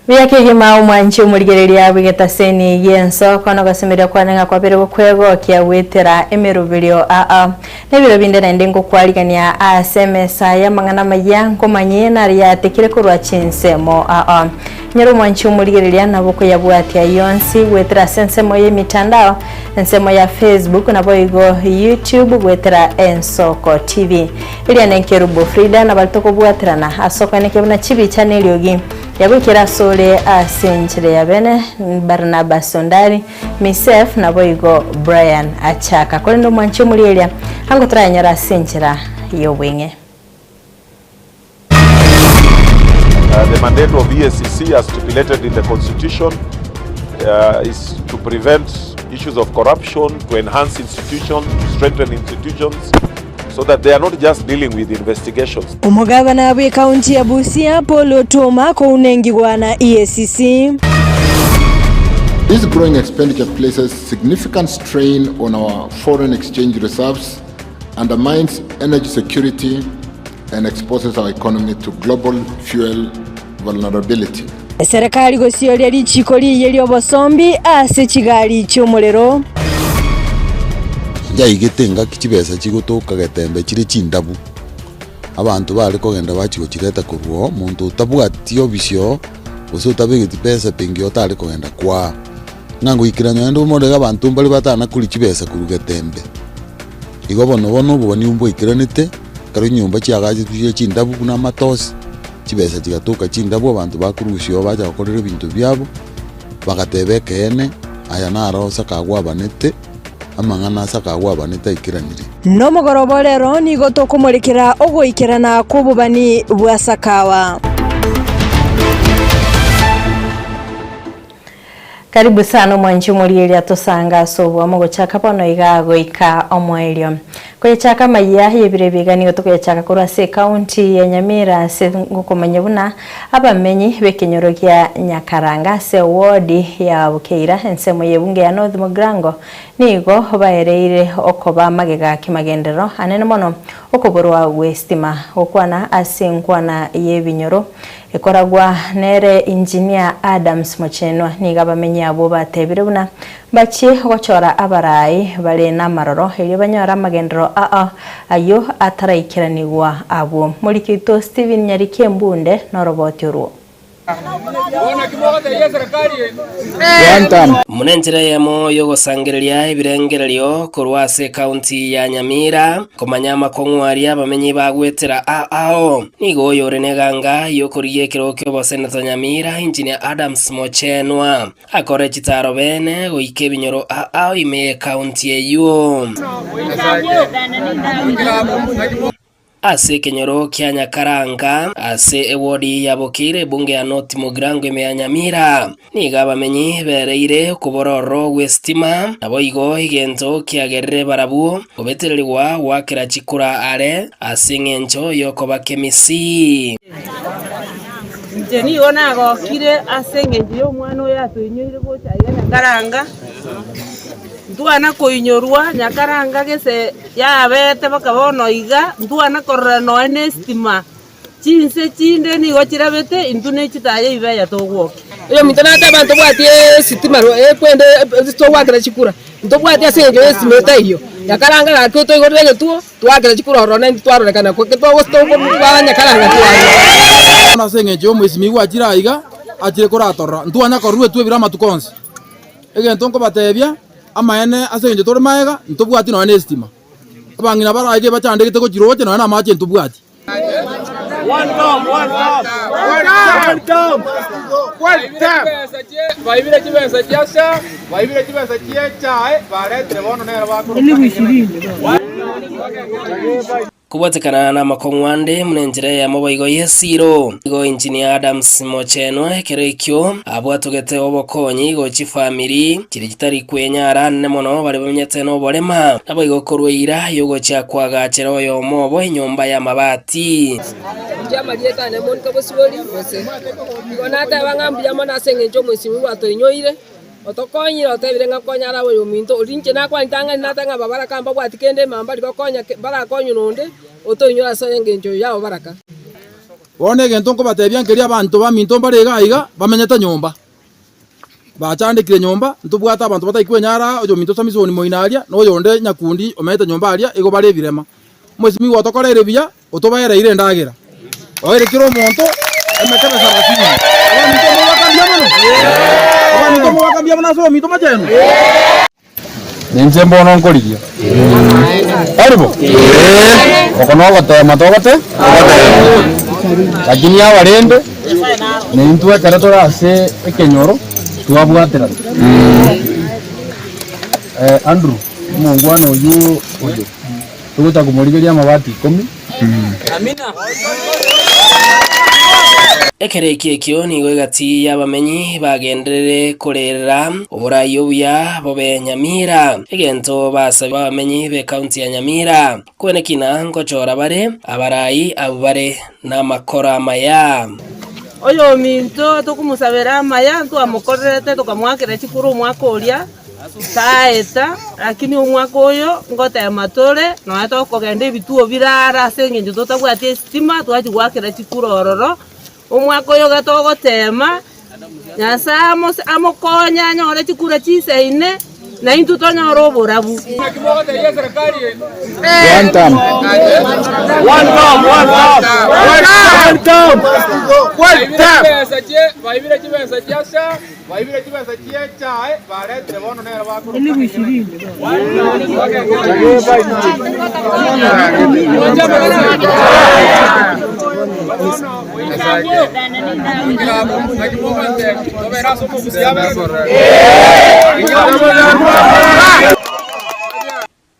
Buya kegima omwanchi omorigereria bw'egetaseni gi'ensoko na ogosemeria kwane ng'a kwabere gokwegokia goetera emeroberio aa. Na ebiro binde naende ngokwarigania ase emesa y'amang'ana amayia nkomanyie nare yatekire korwa chinsemo aa. Nyora omwanchi omorigereria nabo okoyabwatia ayio onsi goetera ase ensemo y'emitandao, ensemo ya Facebook naboigo YouTube goetera Ensoko TV. Eria nenkerubo Frida nabari tokobwaterana ase okoenekia buna chibicha na eriogi Yagoikera asore ase enchera ya bene Barnabas Ondari, Misef, naboigo Brian Achaka. Korende omwanchi omorieria ango torayanyore ase enchera y'obweng'e. The mandate of EACC as stipulated in the constitution is to prevent issues of corruption, to enhance institutions, to strengthen institutions so that they are not just dealing with investigations. Omogabana bw'ekaunti ya Busia Paul Otuoma kounengigwa na EACC. This growing expenditure places significant strain on our foreign exchange reserves, undermines energy security, and exposes our economy to global fuel vulnerability. Eserekari gosioria richiko riiye ri'obosombi ase chigari chi'omorero. Nyaigete engaki chibesa chigotoka getembe chire chindabu, abanto bare kogenda bachia gochireta korwa oo, omonto otabwati obisi oo, gose otabegeti pesa benki oo tare kogenda kwaa. Ng'a goikera nonye naende omorege abanto mbare batana koria chibesa korwa getembe. Igo bono bono obobani mbwaikeranete, ekero chinyomba chiagachetwe chire chindabu buna amatosi. Chibesa chigatoka chindabu, abanto bakorusia oo bacha gokorera ebinto biabo, bagateba ekeene, aya naro ase akagwabanete, amang'ana ase akagwabanete aikeranire. Nomogoroba o rero nigo tokomorekera ogoikerana kw'obobani bwa Sakawa. Karibu sana omwanchi omorieria tosange ase oboamo gochaka bono iga goika omoerio. Koyachaka amayia y'ebiro ebi iga nigo tokoyachaka korwa ase ecounty ya Nyamira ase ngokomanya buna abamenyi b'ekenyoro gia Nyakaranga ase eward ya Bukeira ensemo y'ebunge ya North Mugirango nigo baereire okoba magega kimagenderero anene mono okoborwa gw'estima gokwana ase enkwana y'ebinyoro Ekoragwa nere Engineer Adams Mochenwa nigo abamenyi abwo batebire buna mbachie gochora abarai bare namaroro erio banyore amagenderero ao ayio ataraikeranigwa abwo. Moriki oito Stephen Nyariki Embunde noroboti orwo. Buna enchera eyemo y'ogosangereria ebirengererio korwa ase ekaunti ya Nyamira, komanya amakong'u aria abamenyi bagwetera ao. Nigo oyore neganga y'okorigia ekerogo ki'oboseneta Nyamira, Engineer Adams Mochenwa, akore chitaro bene goika ebinyoro ao ime y'ekaunti eyio. Ase ekenyoro kia Nyakaranga, ase ewodi ya Bokeire ebunge ya North Mugirango ime ya Nyamira, nigo abamenyi bereire okobora ororo gw'esitima, naboigo egento kiagerire barabwo kobetererigwa goakera chikura are ase eng'encho y'okoba kemisi. Inche nigo nagokire ase engencho y'omwana oyo atoinyoire gocha aiga Nyakaranga, ntwana koinyorwa Nyakaranga gese Yabeete baka bono iga, ntwana korora nonya nesitima, chinse chinde nigo chirabete, intwe ne chitaya ibeya togwokia. Oyominto nateba ntobwati esitima ekwende togwakera chikura, ntobwati ase eng'encho y'esitima etaiyo. Nyakaranga gaki otoigorere egetuo, twakera chikura ororo naintwe twarorekana nyakaranga twarua. Bono ase eng'encho y'omoisimigwa achire aiga, achire koratorora, ntwanya kororwa etwebire amatuko onsi. Egento nkobatebia, Amaene, ase engencho tore magega, ntobwati nonya nesitima. Abang'ina baraike bachandegete gochiroche nonya namache ntobwati. Kobwatekana namakong'u ande buna enchera eyemo boigo y'esiiro. Nigo Engineer Adams Mochenwa ekero ekio abwatogete obokonyi gochia chifamiri chiria chitari kwenyara anene mono baria bamenyete noborema, naboigo korwa eira y'ogochia koagachera oyomo obo enyomba y'amabati. Inche amarieta ane Monica Bosibori gose igo nateba ng'a mbuya mono ase eng'encho omwesimi gwatoinyoire. Otokonyire otebire ng'a konya arabe oyominto oria inche nakwane ritang'ani natebe ng'a ababaraka mbabwati kende mambari gokonya barakonywe nonde otoinyore ase engencho yabo baraka. Bono egento nkobatebia nkeria abanto baminto mbare iga aiga bamenyete nyomba, bachandekire nyomba, ntobwate abanto batari kwenyara aa, oyominto Samisoni moino aria, na oyonde nyakundi omenyete nyomba aria, igo bare ebirema. Omwesimigwa otokoreire buya, otobaereire endagera, oeire kera omonto emekebe sarasini. Abaminto omogaka mbuya mono? Abaminto omogaka mbuya mono ase oyominto Machenu? Ninche mbono nkorigia. Tari bo? Oko nogotema togote? Lakini abarende, naintwe ekero tore ase ekenyoro, twabwaterana. Andrew, omongwana oyio oyo, togocha komorigeria amabati ikomi. Ekero ekio ekio nigo egati y'abamenyi bagenderere korerera oborai obuya bobe Nyamira, egento basabe abamenyi b'ekaunti ya Nyamira kwenekina ngochora bare abarai abwo bare namakoro amaya. Oyominto tokomosabera amaya, ntwamokorerete tokamoakera chikura omwaka oria. Taeta, lakini omwaka oyo ngotema tore, nonya tokogenda ebituo bire are ase eng'encho totabwati esitima, twachia goakera chikura ororo. Omwaka oyo iga togotema, Nyasae amose amokonye anyore chikura chisaine, na intwe tonyore oborabu. One term. One term.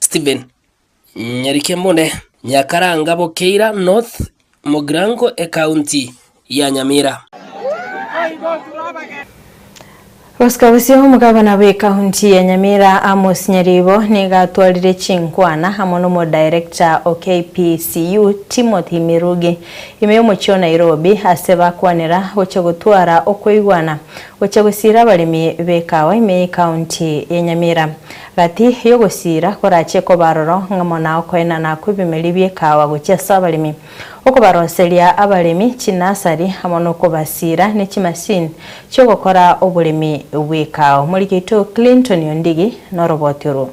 Stephen Nyarikemone, Nyakaranga Bokeira North, Mugirango Ekaunti ya Nyamira. Gosika bosio omogabana bw'ekaunti ya Nyamira Amos Nyaribo nigo atwarire chinkwana amo n'omodirector o KPCU Timothy Mirugi ime y'omochie o Nairobi ase bakwanera gochia gotwara okoigwana gochia gosiira abaremi b'ekawa ime y'ekaunti ya Nyamira. Gati y'ogosiira korachie koba aroro ng'amo na okoenana kw'ebimeri bi'ekawa gochia ase abaremi, okobaroseria abaremi chinasari amo nokobasiira ne chimasini chi'ogokora oboremi bw'ekawa. Omoriki oito Clinton Ondigi noroboti orwo.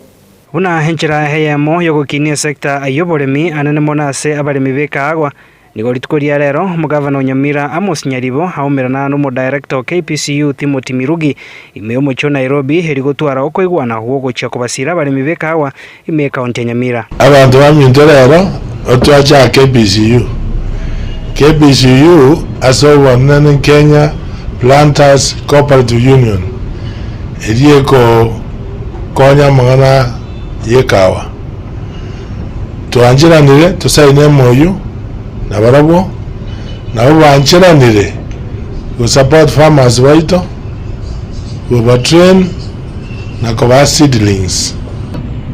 Buna enchera eyemo y'ogokinia esecta y'oboremi anene mono ase abaremi b'ekaagwa, Nigo rituko ria rero omogavana o Nyamira Amos Nyaribo aumerana n'omodirector o KPCU Timothy Mirugi ime y'omochie o Nairobi eri gotwara okoigwana gw'ogochia kobasira abaremi b'ekahawa ime y'ekaunti ya Nyamira. Abanto baminto rero otwache KPCU. KPCU ase obonene Kenya Planters Cooperative Union eria ekokonya amang'ana y'ekahawa. Twancheranire tosaine emoyio nabarabwo, nabo bancheranire go support farmers baito, koba train na kobaa seedlings.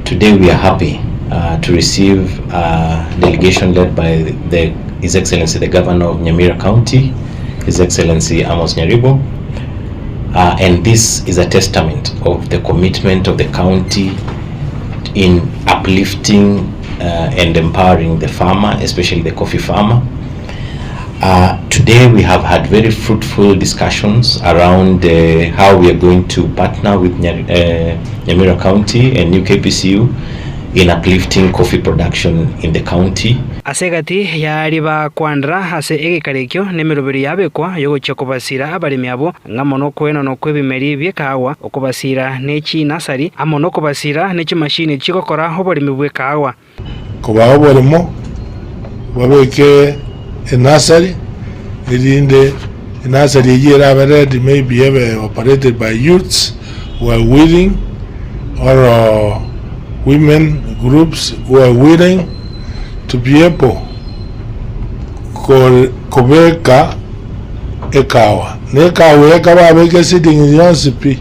Today we are happy to receive a delegation led by the His Excellency the Governor of Nyamira County, His Excellency Amos Nyaribo, and this is a testament of the commitment of the county in uplifting and empowering the farmer, especially the coffee farmer. Today we have had very fruitful discussions around how we are going to partner with Nyamira County and new KPCU in uplifting coffee production in the county. Ase egati y'aria bakwanera ase egekaro ekio nemeroberi yabekwa y'ogochia kobasira abaremi abwo, ng'amo nokoenanwa kw'ebimeri bi'ekaagwa, okobasira ne chinasari, amo nokobasira ne chimashini chigokora oboremi bw'ekaagwa. Kobaa oboremo, babeke enasari, erinde enasari eyio erabe ready maybe ebe operated by youths who are willing or women groups who are willing to be able kobeka ekawa. Na ekawa eye ekababeka seedlings yonsi pi,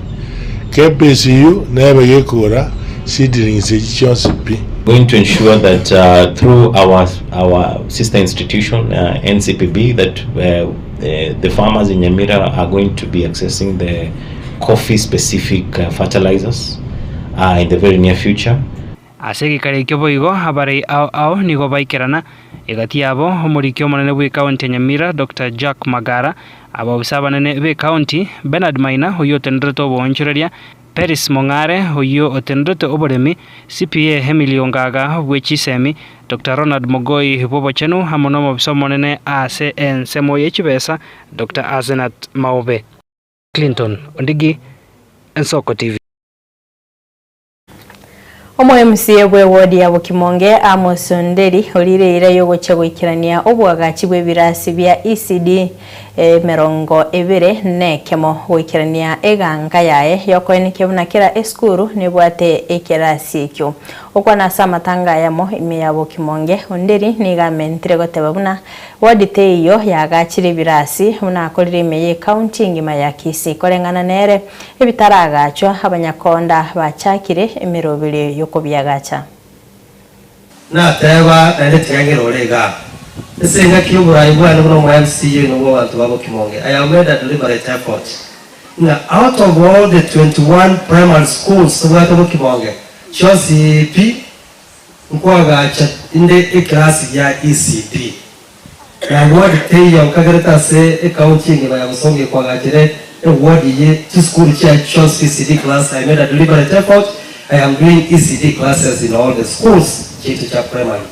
KPCU nebe gekogora seedlings echi chionsi pi. Going to ensure that through our our sister institution NCPB that the farmers in Nyamira are going to be accessing the coffee specific fertilizers in the very near future. Ase egekaro ekio boigo abarai ao ao nigo baikerana. Egati yabo, omoriki omonene bw'ecounty ya Nyamira, Doctor Jack Magara, abaofisa abanene b'ecounty, Bernard Maina oyio otenerete oboonchoreria, Peris Mong'are oyio otenerete oboremi, CPA Emily Ongaga bwe chisemi, Doctor Ronald Mogoi bw'obochenu amo nomobisa omonene ase ensemo ye chibesa, Doctor Asenath Maobe. Clinton Ondigi, Ensoko TV. Omo MCA bwe ward ya Bokimonge Amos Onderi orire eira yogochia goikerania oboagachi bw'ebirasi bia ECD emerongo ebere na ekemo goikerania eganga yaye yokoenekia buna kera esukuru nebwate ekerasi ekio. Gokwana ase amatanga ayamo ime ya Bokimonge, Onderi nigo amentire goteba buna ward teiyo yaagachire ebirasi buna akorire ime ye county engima ya Kisii. Koreng'ana nere, ebitaragachwa abanyakonda bachakire emeroberio yokobiagacha. Nateba, naende tiga ng'irore igaa. Ase engaki y'oborai bwane buna omo MCA oino bw'abanto ba Bokimonge, I have made a deliberate effort ng'a out of all the 21 primary schools tobwate Bokimonge, chionsi pi nkoagacha inde ekerasi gia ECD. Na ward teiyo nkagerete ase ecounty engima ya Bosongo ekoagachere eward eye chisukuru chiaye chionsi ECD class, I made a deliberate effort, I am doing ECD classes in all the schools chiaito chia primary.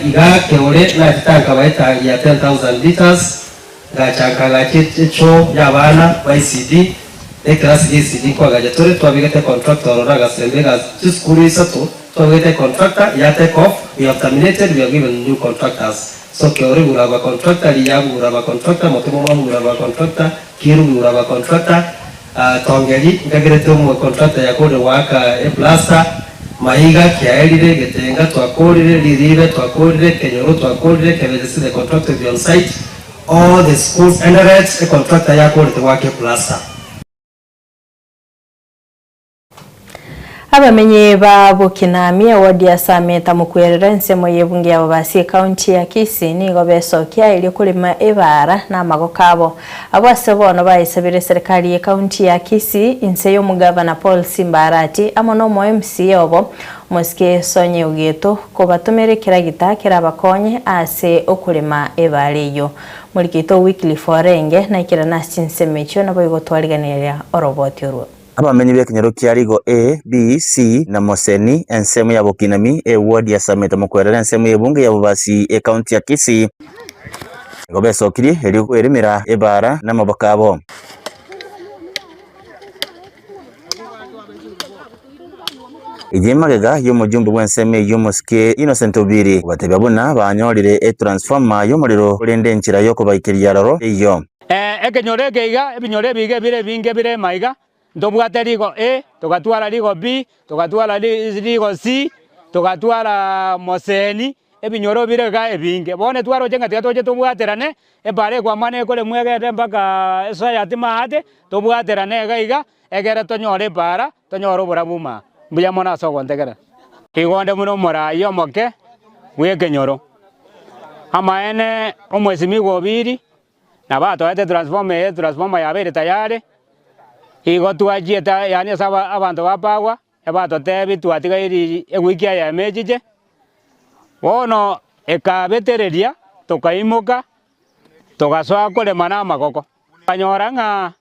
Iga keore nachete nkaba etangi ya 10,000 litres ngacha nkagacha echoo y'abana ba ECD na ekerasi gia ECD nkoagacha tore twabegete contractor ororo agasemba egasi chisukuru isato twabegete contractor ya take off we have terminated we have given new contractors so keore gura aba contractor Riyabu gura aba contractor Motemomwamu gura aba contractor Kiru gura aba contractor Tongeri nkagerete omo contractor yakorire goaka eplaster Maiga kiaerire, Getenga twakorire, Riribe twakorire, Kenyoro twakorire, Kebejesi the contractor will be on site, all the schools, Enderet econtractor yakorete goaka eplaster. Abamenyi ba Bokinami, eward ya Sameta Mokwerero ensemo y'ebunge ya Bobasi ecounty ya Kisii nigo besokia erio korema ebaara na amagoko abo. Abwo ase bono baesabire eserekari y'ecounty ya Kisii inse y'omogavana Paul Simba Arati amo nomo MCA obo Omosike Sonye Ogeto kobatomera ekeragita kerabakonye ase okorema ebaara eyio. Morikito Wycliffe Orenge naikerane ase chinsemo echio naboigo twariganeria oroboti orwo. Abamenyi b'ekenyoro kia Rigo A, B, C na Moseni, ensemo ya Bokinami, eward ya Sameta Mokwerere ensemo y'ebunge ya Bobasi ecounty ya Kisii, nigo besokirie erio kweremera ebaara namaboko abo. Eye magega y'omojumbe bw'ensemo eyio omosike Innocent Obiri kobatebia buna banyorire etransformer y'omorero korende enchera y'okobaikeria aroro teiyo. Ekenyoro eke iga, ebinyoro ebi iga ebire ebinge bire maiga, ntobwate rigo A, togatwara rigo B, togatwara rigo C, togatwara moseni, ebinyoro bire iga ebinge. Bono twaroche ng'a tiga toche tobwaterane, ebara ekwamana ekoremwa egende mpaka esayati maate, tobwaterane iga iga, egere tonyore ebara, tonyore oborabu maa. Mbuya mono ase ogontegerera. Igo onde buna omoraai omoke bw'ekenyoro. Amaene, omwesimigwa Obiri Nabo atoete transformer eye, transformer yabeire tayari, igo twachiete yaani ase aba abanto ba power, ebatotebia twatigairi ewiki eyemo echiche, bono ekabetereria tokaimoka, togasoa korema na amagoko, tokanyora ng'a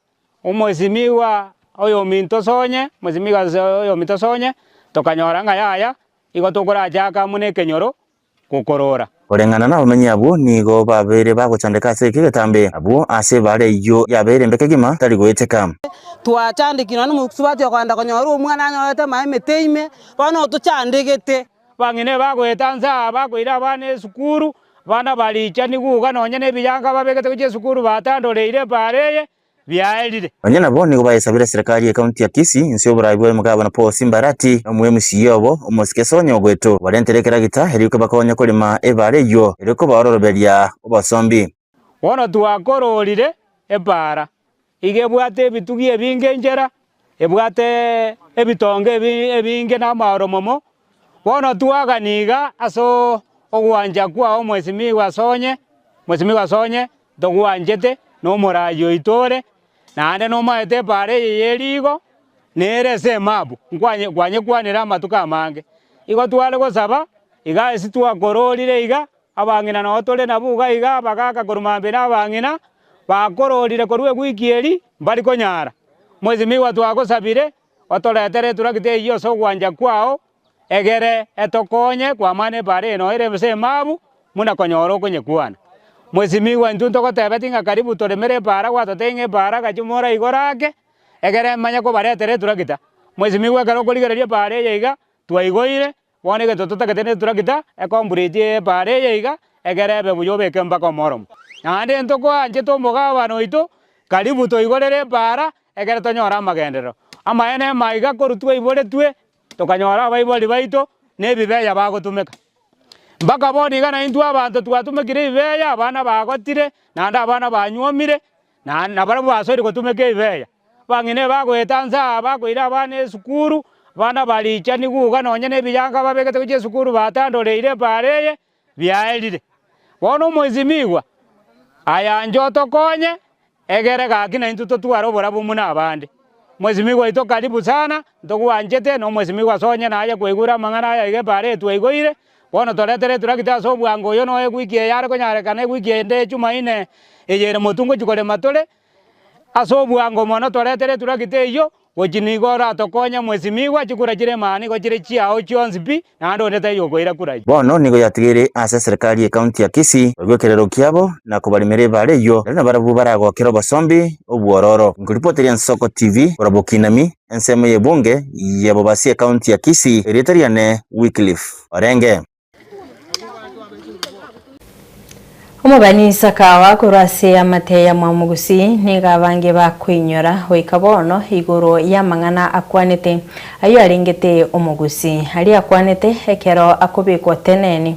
omwesimigwa oyominto sonye, omwesimigwa oyominto sonye, tokanyora ng'a yaya, igo tokorachaka buna ekenyoro gokorora. Koreng'ana nabamenyi abwo nigo babeire bagochandeka ase ekio egetambe, abwo ase ebaare eyio yabeire embe kegima tari goeteka. Twachandekire nonya nomosubati okogenda konyora omwana anyorete amaye emete ime, bono otochandegete. Abang'ina ebagoeta nse aa bakoira abana esukuru, abana barichani iga nonya na ebiyanga babegete gochia esukuru batandoreire ebaara eye, biaerire. Nonya nabo nigo bayesabire eserekari y'ecounty ya Kisii inse y'oborai bwa omogabana Paul Simba Arati na omo MCA obo omosike Sonya Ogweto barentere ekeragita erio kebakonye korema ebaara eyio erio kobaororoberia obosombi. Bono twakororire ebaara, iga ebwate ebitugi ebinge enchera, ebwate ebitongo ebinge na amaoromomo, bono twagania iga ase ogwancha kwao omwesimigwa Sonye, mwesimigwa Sonye, Ntogwanchete nomoraai oito ore, naende nomaete epaara eye ye riigo, nere ase emabu, nkwanyekwanera amatuko amange. Igo tware gosaba, iga ase twakororire iga. Abang'ina noo tore nabwo iga iga, abagaaka korwa mambia na abang'ina, bakororire korwa ewiki eri, mbari konyara. Mwesimigwa twagosabire, otoretere eturakiti eyio ase ogwancha kwao, egere etokonye kwamana epaara eye noyo ere ase emabu, buna konyora okonyekwana. Mwesimigwa intwe ntogotebeti ng'a karibu toremere epaara gwatotebia ng'a epaara gachia moraigore ake, egere emanye kobaretera eturakita. Mwesimigwa ekero okorigereria epaara eye iga, twaigoire, Bono egento totagete neturakita ekomplete epaara eye iga, egere ebe buya obeke mpaka omoromo. Naende ntokoanchete omogabana oito, karibu toigorere epaara, ekere tonyore amagenderero. Amaene maiga korwa twaiboretwe, tokanyora abaibori baito, na ebibeya bagotumeka. Mpaka bono iga naintwe abanto twatumekire ebibeya, abana bagotire, naende abana banyuomire, na nabarabwo basoire gotumeka ebibeya. Abang'ina ebagoeta nse aa bakoira abana esukuru, abana barichani iga nonye na ebiyanga babegete gochia esukuru batandoreire epaara eye, biaerire. Bono omoisimigwa, aya inche otokonye, egere gaki naintwe totware oborabu buna abande. Omoisimigwa oito karibu sana, ntogwanchete na omoisimigwa ase onye naye kwaigure amang'ana aya iga epaara eye twaigoire, bono toretere eturakiti ase obwango oyo noe ewiki eye are konyarekana ewiki ende jumaine eye ere motwe ngochia korema tore, Ase obwango mono toretere eturakiti eyio, gochia nigo oratokonye mwesimigwa, chikura chire maana nigo chire chiao chionsi pi, naende onde taiyo okoira kura eyio. Bono nigo yatigaire ase eserikari y'ecounty ya Kisii koigwa ekerero kiabo na kobaremera ebaara eyio, nario nabarabwo baragokere obosombi obwororo. Nkoripoteria Ensoko TV korwa Bokinami, ensemo y'ebunge ya Bobasi ecounty ya Kisii, erieta riane Wycliffe Orenge. Omobani Isakawa korwa ase amate ya Mwamugusi nigo abange bakoinyora goika bono igoro y'amang'ana akwanete ayio arengete omogusi aria akwanete ekero akobekwa teneni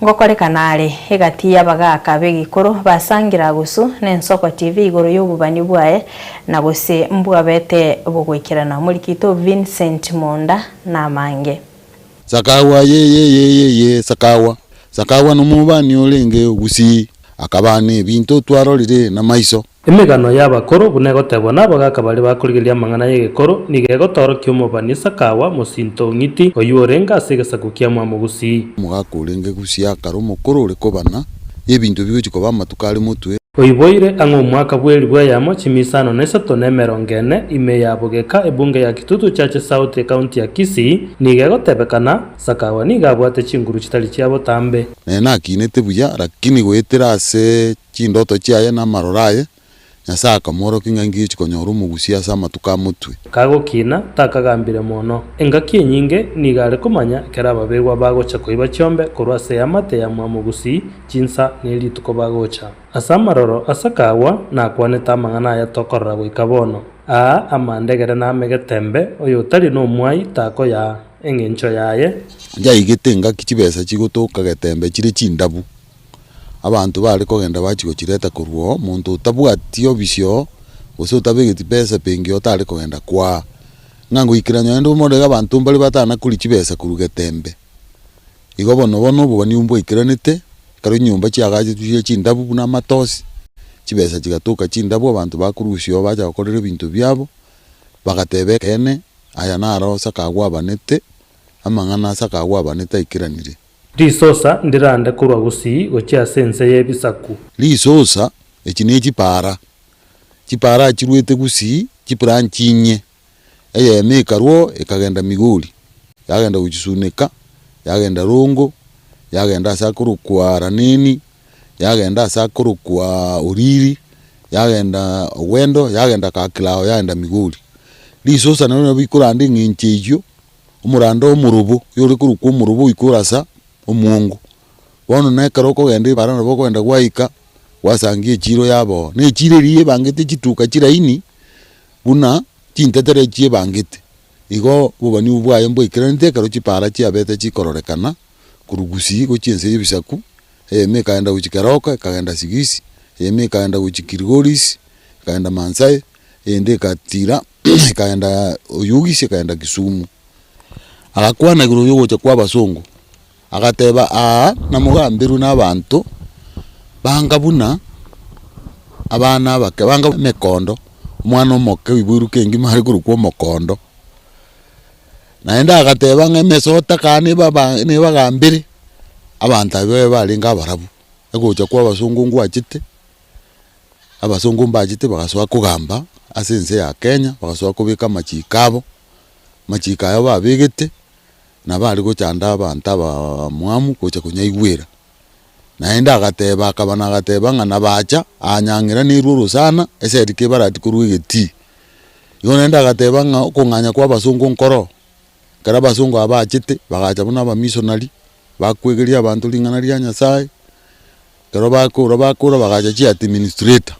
ngokorekana are egati y'abagaka b'egikoro basangira gusu n'Ensoko TV igoro y'obobani bwaye na gose mbwabete bogoikerana. Omorikito Vincent Monda namange. Sakawa ye ye ye ye ye Sakawa Sakawa nomobani orenge Gusii Akabana ebinto twarorire namaiso. Emegano y'abakoro, buna egotebwa nabagaaka baria bakorigereria amang'ana y'egekoro, nigo egotorokia omobani Sakawa, mosinto o Ng'iti, oyio orenge ase egesaku kia Mwamogusii. Omogaka orenge Gusii akare omokoro ore kobana ebinto bigochia koba amatuko are motwe. Oiboire ang'e omwaka bw'elifu eyemo chimia isano na isato na emerongo ene, ime ya Bogeka, ebunge ya Kitutu Chache South, ekaunti ya Kisii, nigo egotebekana, Sakawa nigo abwate chinguru chitari chia botambe. Naye nakinete buya, lakini goetera ase chindoto chiaye na amaroro aye, Nyasae akamworokia ng'a inki konyora omogusia ase amatuko a motwe. Kagokina, takagambire mono. Engaki enyinge nigo are komanya ekero ababegwa bagocha koiba chiombe korwa ase eamate ya Mwamogusii, chinsa ne rituko bagocha. Ase amaroro a Sakawa nakwanete amang'ana aya tokorora goika bono. Aa amandegere name getembe, oyotari nomwai takoyaa engencho yaye. Nchaigete engaki chibesa chigotoka getembe chire chindabu, abanto bare kogenda bachia gochireta korwa oo, monto otabwati obisi oo, gose otabegeti pesa benki oo tare kogenda kwaa. Ng'a ngoikera nonye bono iga abanto mbare batana koria chibesa korwa getembe. Igo bono bono obobani obwo mbwaikeranete, ekero chinyomba chiagachetwe chire chindabu buna amatosi, chibesa chigatoka chindabu abanto bakorusia oo bacha gokorera ebinto biabo, bagateba ekeene, aya naro sakagwabanete, amang'ana ase akagwabanete aikeranire. Risosa ndirande korwa gusii gochia ase ense y'ebisaku. Risosa echi ne chipaara, chipaara chiruete gusii chibranch inye, Eyemo ekarwoo ekagenda Migori, yagenda gochia Suneka, yagenda Rongo, yagenda ase akorokwa Raneni, yagenda ase akorokwa Oriri, yagenda Ogwendo, yagenda Kakilao, yagenda Migori. Risosa nario nabo rikoranda eng'encho eyio, omoranda omorobo, oyore korokwa omorobo oika orasa omwongo. Bono na ekero okogenda ebara nabo okogenda gwaika, gwasangia echiro yabo oo, na echiro eria ebangete chituka chiraini. Buna chintetere chiebangete, igo obobani obwo bwaye mbwaikeranete ekero chipaara chiabete chikororekana korwa Gusii gochia ense y'ebisaku, eyemo ekaenda gochia Keroka, ekagenda Sigisi, eyemo ekaenda gochia Kilgoris, ekaenda Maansae, eyende egatira ekaenda Oyugis, ekaenda Kisumu. Agakwana igoro y'ogocha kwa abasongo, agateba aa namogamberwe na abanto banga buna abana abake, banga emekondo, omwana omoke oiboirwe kengima are korokwa omokondo. Naende agateba ng'a emesota kaa nebaba nebagambere. Abanto abe barenge abarabu, egocha kwa abasongo ngwachete, abasongo mbachete bagasoa kogamba ase ense ya Kenya, bagasoa kobeka amachiko abo, amachiko aye babegete, nabo are gochanda abanto abamwamu gocha konyaigwera. Naende agateba akabana agateba ng'a nabacha anyang'era nerwe orosana eseri kebarati korwa egetii. Igo naende agateba ng'a okong'anya kwa abasongo nkoro, ekero abasongo aba bachete bagacha buna abamissionary, bakwegeria abanto ring'ana ria Nyasaye, ekero bakora bakora bagacha chiadministrator,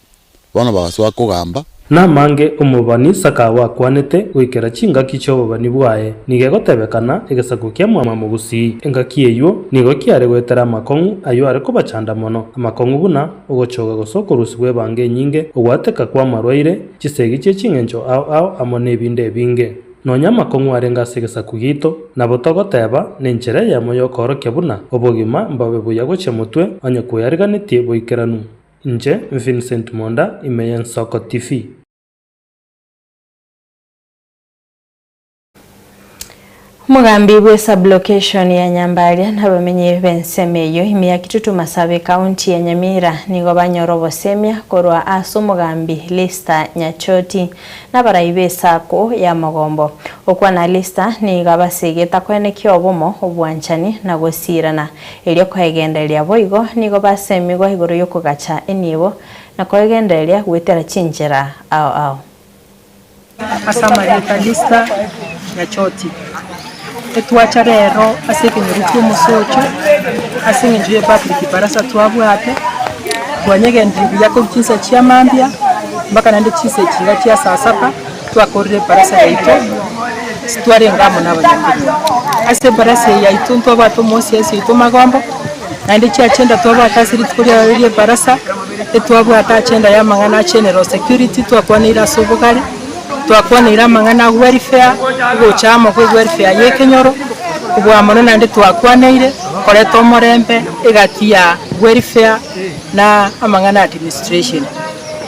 bono bagasoa kogamba. Namange omobani Sakawa akwanete goikera chingaki chi'obobani bwaye, nigo egotebekana egesaku kia Mwamamogusii. Engaki eyio nigo kiare goetera amakong'u ayio are kobachanda mono, amakong'u buna ogochoga gose okorusigwa ebango enyinge, ogwateka kw'amarwaire, chisegi chie ching'encho ao ao amo nebinde ebinge. Nonya amakong'u arenge ase egesaku giaito, nabo togoteba nenchera eyemo y'okoorokia buna obogima mbobe buya gochia motwe onye kweyariganetie boikeranu. Inche Vincent Monda ime y'Ensoko TV. Omogambi bwe sub-location ya Nyambaria na abamenyi b'ensemo eyio ime ya Kitutu Masabe ekaunti ya Nyamira nigo banyora obosemia korwa ase omogambi Lister Nyachoti na abarai b'esako ya Mogombo. Okwana Lister nigo abasegete akoenekia obomo, obwanchani na gosirana. Erio koegendereria boigo nigo basemigwa igoro y'okogacha enibo na koegendereria goetera chinchera ao ao. Ase amarieta Lista Nyachoti, Etwacha rero ase ekenyoro ki'omosocho ase eng'encho ye public barasa twabwate, twanyegendirie buya korwa chinsa chia mambia mpaka naende chinsa echi iga chia saa saba twakorire ebarasa yaito twarenge amo na abanyakenyoro. Ase ebarasa eye yaito ntwabwate omosiasi oito Magombo, naende chiagenda twabwate ase rituko riaye ria ebarasa. Etwabwate agenda y'amang'ana a general security twakwaneire ase obogare, twakwaneire amang'ana a welfare, ogocha amo kwe welfare ya ekenyoro, kobua mono naende twakwaneire koreta omorembe egati ya welfare na amang'ana a administration.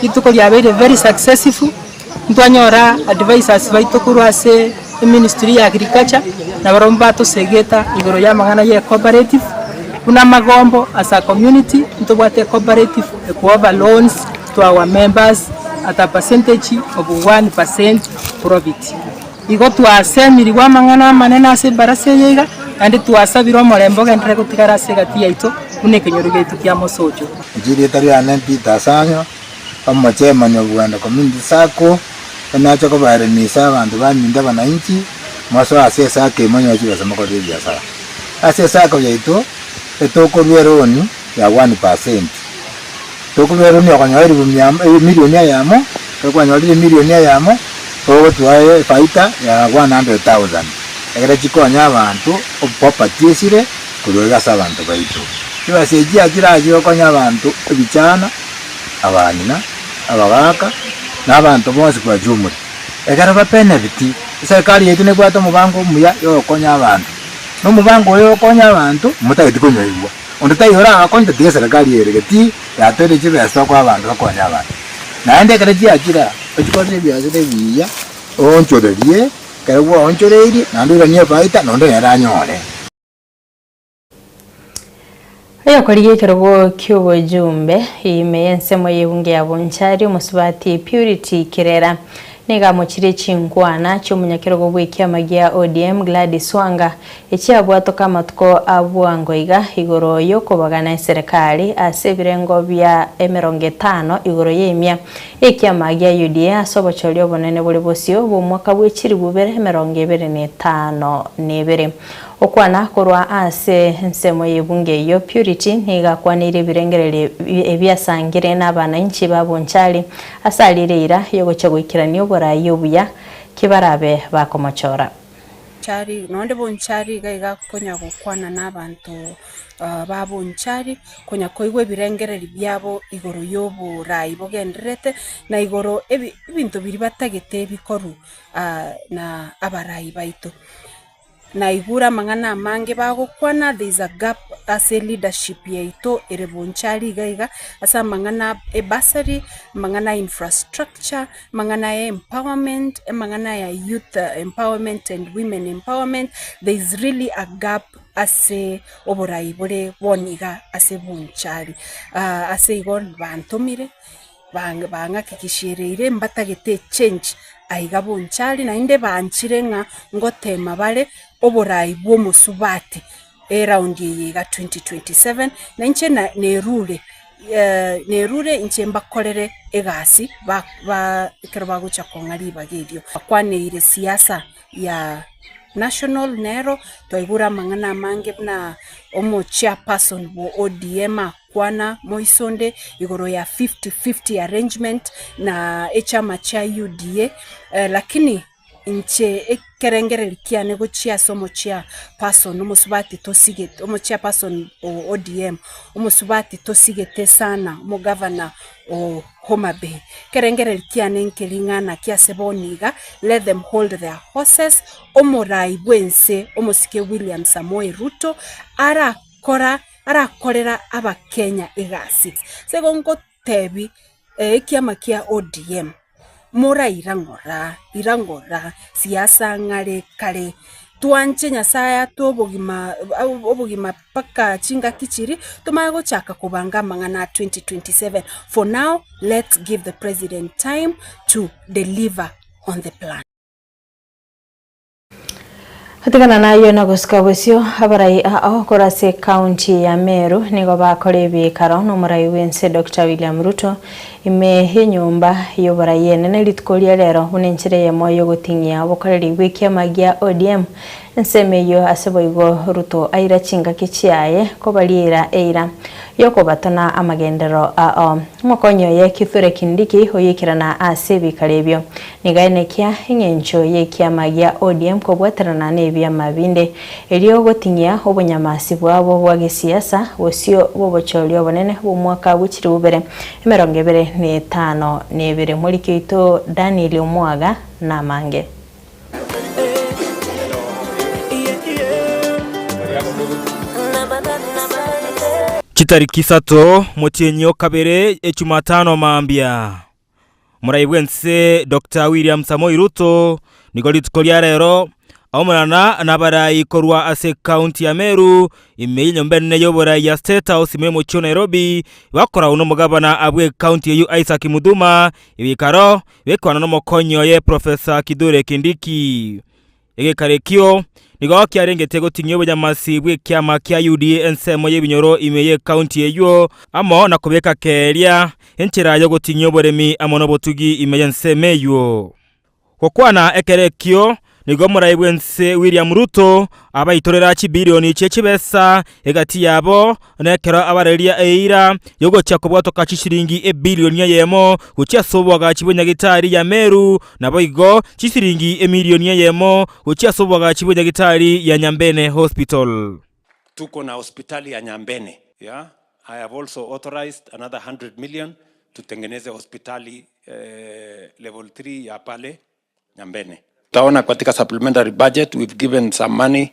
Rituko riabeire very successful, ntwanyora advisors baito korwa ase eministry ya agriculture, nabarabwo mbatosegeta igoro y'amang'ana ya ecooperative, buna amagombo as a community ntobwate ecooperative ekooffer loans to our members at a percentage of 1% profit. Igo twasemirigwe amang'ana amanene ase ebarasa eye iga, naende twasabire omorembe ogenderere gotigara ase egati yaito buna ekenyoro giaito kia Mosocho. Inche erieta riane Peter Asanyo. Omochemani o Buganda Community Sacco, nache kobaeremisa abanto baminto abananchi, mosoe ase esacco eye monyore chibesa mokorere ebiasara. Ase esacco yaito, etokorua eloan ya 1%. Tokorua eloan okonyora elifu mia emilion eyemo, ekero kwanyorire emilion eyemo, togotwaa efaida ya 100,000, ekere chikonye abanto oproperty esire korwa iga ase abanto baito. Chibesa echi chiachire gokonya abanto ebichana. abang'ina, abagaaka, na abanto bonsi kwa jumla. Ekero bapenefiti, eserikari yaito nebwate omobango omuya yogokonya abanto, na omobango oyo ogokonya abanto, motageti konyoigwa. Onde taiyo orabakonye tatiga eserikari ere geti yatoire chibesa tokoa abanto bakonye abanto. Naende ekero chiachire aa, ochikorere ebiasara ebiya, oonchorerie, ekero gwaonchoreirie, naende oiranie efaida, na onde nere anyore. Oyokorigia ekerogo ki'obojumbe ime y'ensemo y'ebunge ya Bonchari, omosubati Purity Kirera, nigo amochirie chinkwana chi'omonyakerogo bw'ekiama gia ODM Gladys Wanga echiabwatoka amatuko a bwango iga igoro y'okobagana eserekari ase ebirengo bia emerongo etano igoro y'emia y'ekiama gia UDA ase obochori obonene bore bosio bw'omwaka bw'echiribu ibere emerongo ebere na etano na ebere. Okwana korwa ase ensemo y'ebunge eyio, Purity nigo akwaneire ebirengererio ebiasangire n'abanainchi ba Bonchari ase arire eira y'ogochia goikerania oboraai obuya ki barabe bakomochora. Bonchari, nonde Bonchari iga iga konya gokwana na abanto ba Bonchari, konya koigwa ebirengererio biabo igoro y'oboraai bogendererete, na igoro ebi ebinto biria batagete bikorwe na abarai baito. Naigure amang'ana amange bagokwana there is a gap ase leadership yaito ere bonchari iga iga, ase amang'ana a bursary, amang'ana a infrastructure, amang'ana ya empowerment, amang'ana ya youth empowerment and women empowerment, there is really a gap. ase oborai bore bono iga ase Bonchari. Ase igo bantomire, bang bang'akikishereire mbatagete echange aiga Bonchari naende banchire ng'a ngotema bare oborai bwa omosubati eround eye iga 2027, na inche na nerure nerure inche mbakorere egasi ba ba ekero bagocha kong'a ribaga erio. Bakwaneire siasa ya national nero, twaigure amang'ana amange buna omo chairperson bwa ODM akwana moisonde igoro ya 50-50 arrangement na echama chia UDA, lakini inche ekerengereri kiane gochia ase omochairperson omosubati tosigete omochairperson o ODM, omosubati tosigete sana omogavana o Homa Bay. Ekerengereri kiane nkeri ng'a naki ase bono iga, let them hold their horses, omorai bwense omosike William Samoei Ruto arakora arakorera abakenya egasi. Ase igo ngotebi ekiama kia ODM, moraira ng'ora, ira ng'ora, siasa ng'are kare, twanche Nyasaye atoe obogima obogima mpaka chingaki chiria, tomanye gochaka kobanga amang'ana a 2027. For now, let's give the president time to deliver on the plan. Gotigana nayio na gosika bosio, abarai ao korwa ase ekaunti ya Meru nigo bakora ebiikaro nomorai bw'ense Doctor William Ruto ime y'enyomba y'oborai enene rituko ria rero buna enchera eyemo y'ogoting'ia obokoreri bw'ekiama gia ODM Ensemo eyio ase boigo Ruto aira chingaki chiaye kobariera eira y'okobatona amagenderero ao. Omokonyi oye Kithure Kindiki oyoikerana ase ebikaro ebio nigo aenekia eng'encho y'ekiama gia ODM kobwaterana nebiama binde erio goting'ia obonyamasi bwabo bwa gesiasa bosio bw'obochori obonene bw'omwaka bwe chilifu bibere 2052. Moriki oito Daniel Omwaga namange. Chitariki isato motienyi o kabere echumatano mambia, Omorai bw'ense Doctor William Samoei Ruto nigo rituko ria rero aomerana nabarai korwa ase ekaunti ya Meru ime y'enyomba enene y'oborai ya State House ime y'omochie o Nairobi bakoragwa nomogabana bw'ekaunti eyio Isaac Mudhuma ebikaro Gekwana nomokonyi oye Professor Kithure Kindiki. Egekaro ekio nigo kiarengete goting'ia obonyamasi bw'ekiama kia UDA ensemo y'ebinyoro ime y'ekaunti eyio amo na kobeka keeria enchera y'ogoting'ia oboremi amo nobotugi ime y'ensemo eyio. Gokwana ekero ekio nigo omorai bw'ense William Ruto abaitorera chibilioni chie chibesa egati yabo Nekero abareria eira y'ogochia kobwatoka chisiringi ebilioni eyemo gochia ase oboagachi bw'enyagitari ya Meru, naboigo chisiringi emilioni eyemo gochia ase oboagachi bw'enyagitari ya Nyambene Hospital. Tuko na hospitali ya Nyambene, yeah? I have also authorized another 100 million tutengeneze hospitali eh, level 3 ya pale Nyambene. Utaona katika supplementary budget we've given some money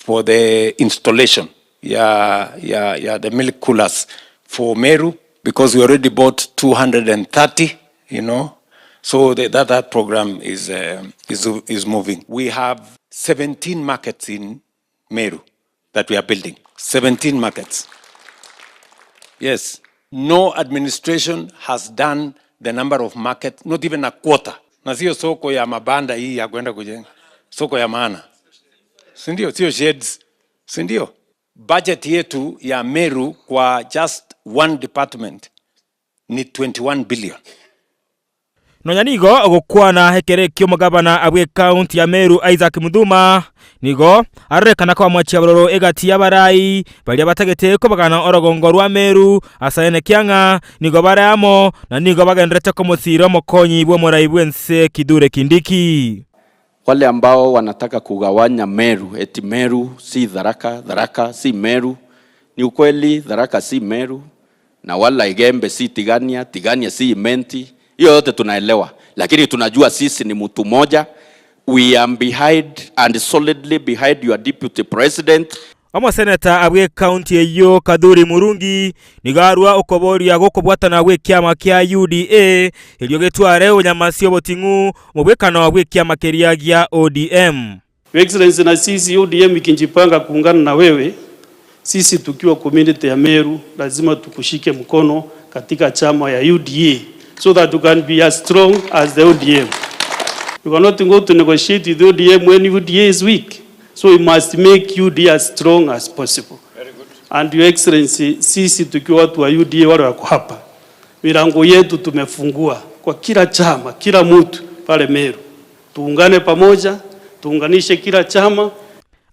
for the installation ya, ya, ya the milk coolers for Meru because we already bought 230, you know. So the, that, that program is, uh, is, is moving. We have 17 markets in Meru that we are building. 17 markets. Yes. No administration has done the number of markets, not even a quarter. Na sio soko ya mabanda hii ya kwenda kujenga, soko ya maana, si ndio? Sio sheds, si ndio? Budget yetu ya Meru kwa just one department ni 21 billion. Nonya nigo ogokwana ekero ekio omogabana bw'ekaunti ya Meru Isaac Muthuma nigo arorekana koba bororo egati y'abarai baria batagete kobagana orogongo rwa Meru ase enekia ng'a nigo bare amo na nigo bagenderete komosira omokonyi bw'omorai bw'ense Kithure Kindiki. Wale ambao wanataka kugawanya Meru, eti Meru si Tharaka, Tharaka si Meru. Ni ukweli Tharaka si Meru na wala Igembe si Tigania, Tigania si Imenti. Hiyo yote tunaelewa, lakini tunajua sisi ni mtu moja. We are behind and solidly behind your deputy president. Omoseneta bw'ekaunti eyio Kathuri Murungi nigo arua okoboria gokobwatana gw'ekiama kia UDA erio getware obonyamasi oboting'u omobwekano bw'ekiama keria gia ODM. Your Excellency na sisi ODM ikijipanga kuungana na wewe, sisi tukiwa community ya Meru lazima tukushike mkono katika chama ya UDA so that you can be as strong as the ODM. You cannot go to negotiate with ODM when UDA is weak. So we must make UDA as strong as possible. And Your Excellency, sisi tukiwa watu wa UDA wale wako hapa, milango yetu tumefungua kwa kila chama, kila mtu pale Meru. Tuungane pamoja, tuunganishe kila chama.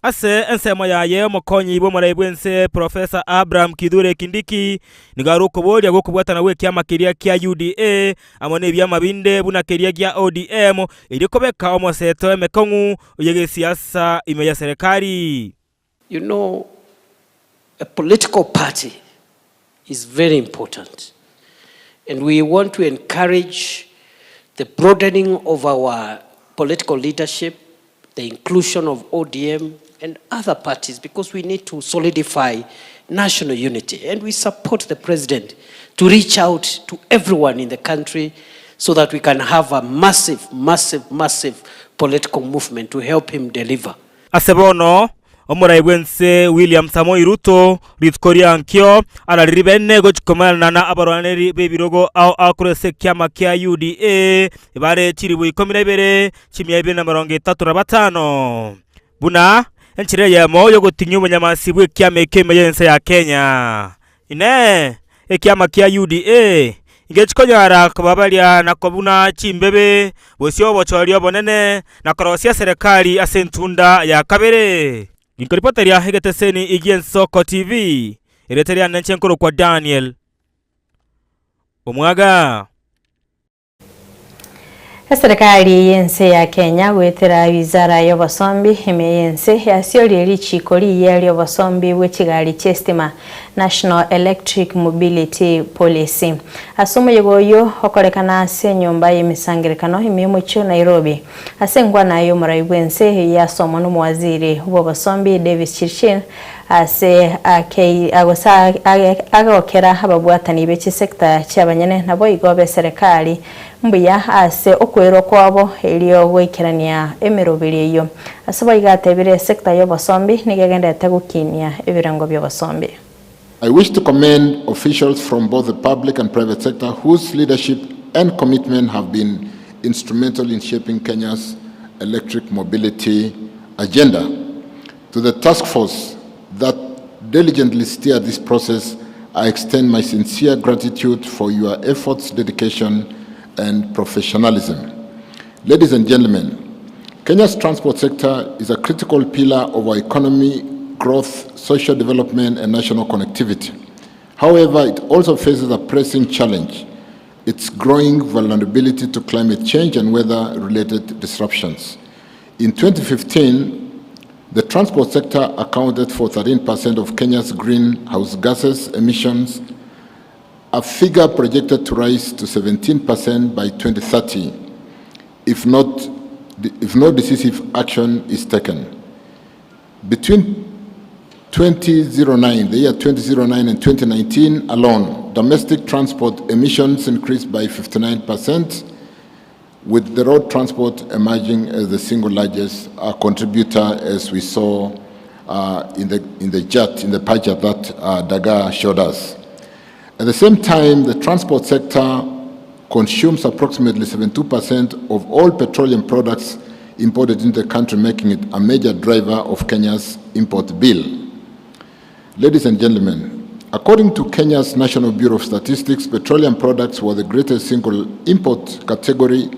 Ase ensemo yaye omokonyi bw'omorai bw'ense Professor Abraham Kithure Kindiki nigo are okoboria gw'okobwatana gw'ekiama keria kia UDA amo nebiama binde buna keria gia ODM erio kobeka omoseto emekong'u y'egesiasa ime ya serekari. You know, a political party is very important. And we want to encourage the broadening of our political leadership, the inclusion of ODM and other parties, because we need to solidify national unity. And we support the president to reach out to everyone in the country so that we can have a massive, massive, massive political movement to help him deliver. Ase bono, omorai bw'ense William Samoei Ruto rituko ria nkio ararire bene gochia komerana na abarwaneri b'ebirogo ao ao korwa ase ekiama kia UDA bare chilifu ikomi na ibere, chimia ibere na emerongo etato na batano, buna enchera eyemo y'ogotinyia obonyamasi bw'ekiama ekio ime y'ense ya Kenya. Inee! Ekiama kia UDA ingechi konyara kobabaria na kobuna chimbebe bosio obochori obonene na korosia eserekari ase entunda ya kabere? Ginkoripoteria egeteseni gi'Ensoko TV, erieta riane inche nkorokwa Daniel Omwaga. Eserekari y'ense ya Kenya goetera wizara y'obosombi ime y'ense yasiorie richiko riiya ri'obosombi bwe chigari chi'estima, National Electric Mobility Policy. Ase omoyega oyio okorekana ase enyomba y'emesangerekano ime y'omochie o Nairobi ase enkwana y'omorai bw'ense eyio yasomwa n'omowaziri bw'obosombi Davis Chirchir Ase akei gose agokera ababwatani be chisecta chi'abanyene naboigo b'eserekari mbuya ase okwerwa kwabo erio goikerania emeroberi eyio. Ase boigo atebire esecta y'obosombi nigo egenderete gokinia ebirengo bi'obosombi. I wish to commend officials from both the public and private sector whose leadership and commitment have been instrumental in shaping Kenya's electric mobility agenda. To the task force that diligently steered this process, I extend my sincere gratitude for your efforts, dedication, and professionalism. Ladies and gentlemen, Kenya's transport sector is a critical pillar of our economy, growth, social development, and national connectivity. However, it also faces a pressing challenge its growing vulnerability to climate change and weather related disruptions. In 2015, the transport sector accounted for 13% of Kenya's greenhouse gases emissions, a figure projected to rise to 17% by 2030 if, not, if no decisive action is taken. Between 2009, the year 2009 and 2019 alone, domestic transport emissions increased by 59%, with the road transport emerging as the single largest uh, contributor, as we saw uh, in the in the chart, in the pie chart that uh, Daga showed us. At the same time, the transport sector consumes approximately 72% of all petroleum products imported into the country, making it a major driver of Kenya's import bill. Ladies and gentlemen, according to Kenya's National Bureau of Statistics, petroleum products were the greatest single import category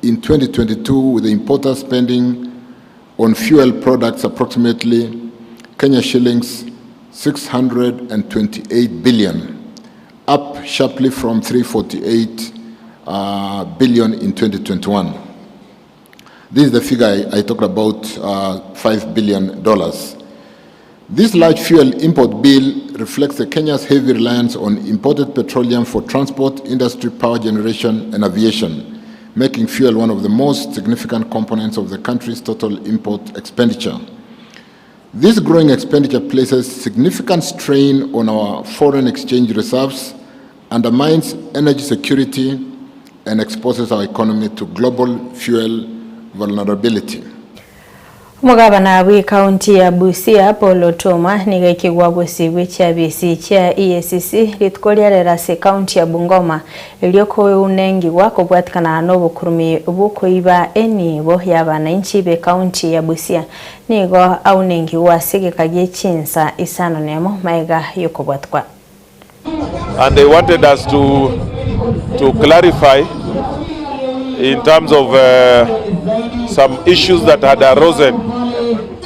in 2022, with the importer spending on fuel products approximately Kenya shillings 628 billion, up sharply from 348 uh, billion in 2021. This is the figure I, I talked about, uh, $5 billion. This large fuel import bill reflects the Kenya's heavy reliance on imported petroleum for transport, industry, power generation, and aviation, making fuel one of the most significant components of the country's total import expenditure. This growing expenditure places significant strain on our foreign exchange reserves, undermines energy security, and exposes our economy to global fuel vulnerability. Omogabana bw'ekaunti ya Busia Paul Otuoma nigo aikigwa bosio bwe chiabisi chia EACC rituko ria rero ase ekaunti ya Bungoma erio kounengigwa kobwatikana nobokurumi bw'okoiba enibo y'abanainchi b'ekaunti ya Busia. Nigo aunengigwa ase egeka gie chinsa isano nemo magega y'okobwatikwa. And they wanted us to, to clarify in terms of uh, some issues that had arisen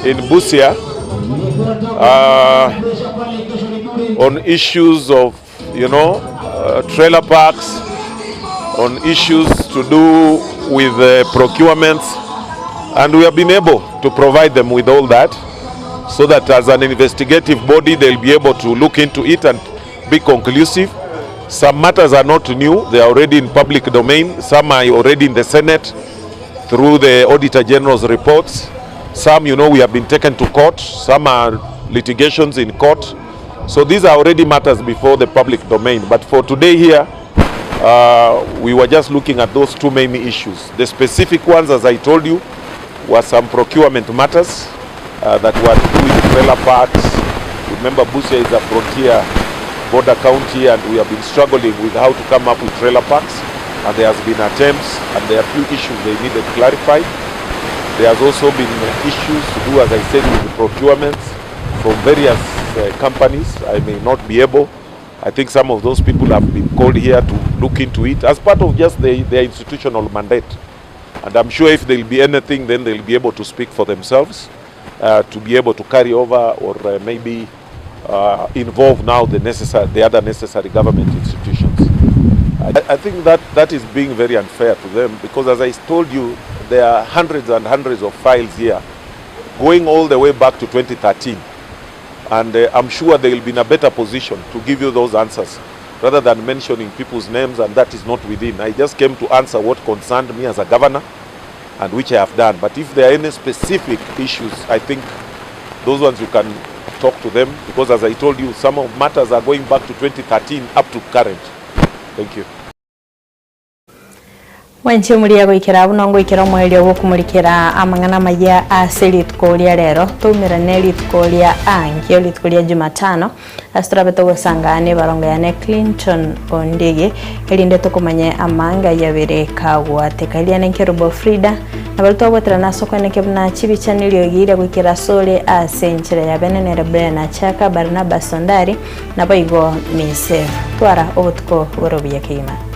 in Busia uh, on issues of, you know, uh, trailer parks, on issues to do with uh, procurements, and we have been able to provide them with all that so that as an investigative body they'll be able to look into it and be conclusive. Some matters are not new, they are already in public domain, some are already in the Senate through the Auditor General's reports. Some, you know, we have been taken to court, some are litigations in court. So these are already matters before the public domain. But for today here, uh, we were just looking at those two main issues. The specific ones, as I told you, were some procurement matters uh, that were to do with trailer parks. Remember, Busia is a frontier border county, and we have been struggling with how to come up with trailer parks. And there has been attempts, and there are few issues they needed clarified. There has also been issues to do, as I said, with the procurements from various uh, companies. I may not be able. I think some of those people have been called here to look into it as part of just the, their institutional mandate. And I'm sure if there'll be anything, then they'll be able to speak for themselves, uh, to be able to carry over or uh, maybe uh, involve now the, necessary, the other necessary government institutions. I, I think that that is being very unfair to them because, as I told you, there are hundreds and hundreds of files here going all the way back to 2013. And uh, I'm sure they'll be in a better position to give you those answers rather than mentioning people's names, and that is not within. I just came to answer what concerned me as a governor and which I have done. But if there are any specific issues, I think those ones you can talk to them because, as I told you, some of matters are going back to 2013 up to current. Thank you. Mwenche moria goikera buna ngoikera omoerio bw'okomorikera amang'ana amaya ase rituko ria rero, toumerane rituko ria ankio, rituko ria Jumatano, ase torabe togosanga nebarongo yane Clinton Ondigi, erinde tokomanye amanga yabere kagwateka. Eliane Nkerubo Frida, na baria twagweterana ase okweneke buna chibicha neriogi riria goikera asore ase enchera ya bene nere Brian Achaka, Barnabas Ondari, naboigo Miss Twara obotuko bore obuya kegima.